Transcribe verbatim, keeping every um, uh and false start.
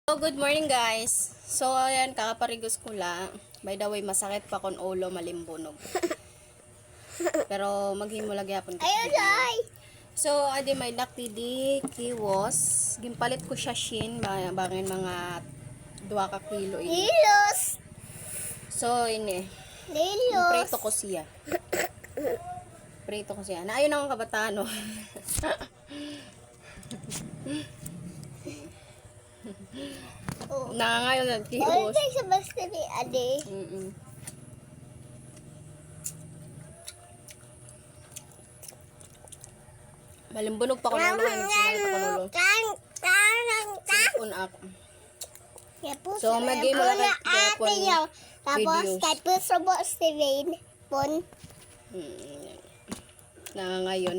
So, good morning, guys. So, ayan, kakaparigos ko la. By the way, masakit pa kon ulo, malimbunog. Pero maghimo la gihapon ko. So, adi may-ada ak didi kiwos. Ginpalit ko siya Shein, ba-, bangin mga duha ka kilo ini. Kilos. So, ini. Kilos. Prito ko siya. Prito ko siya. Naayo na akon kabataan, no? Oh. Nangangayon na kiwos. Sa basta ni Ade. Mm-mm. Malimbunog pa ko na naman. Sinay pa ko nulo. Kan, kan, kan. Cellphone ako. So, mag-game na kayo. Tapos, kay puso mo, Steven. Pon. Mm. Nangangayon.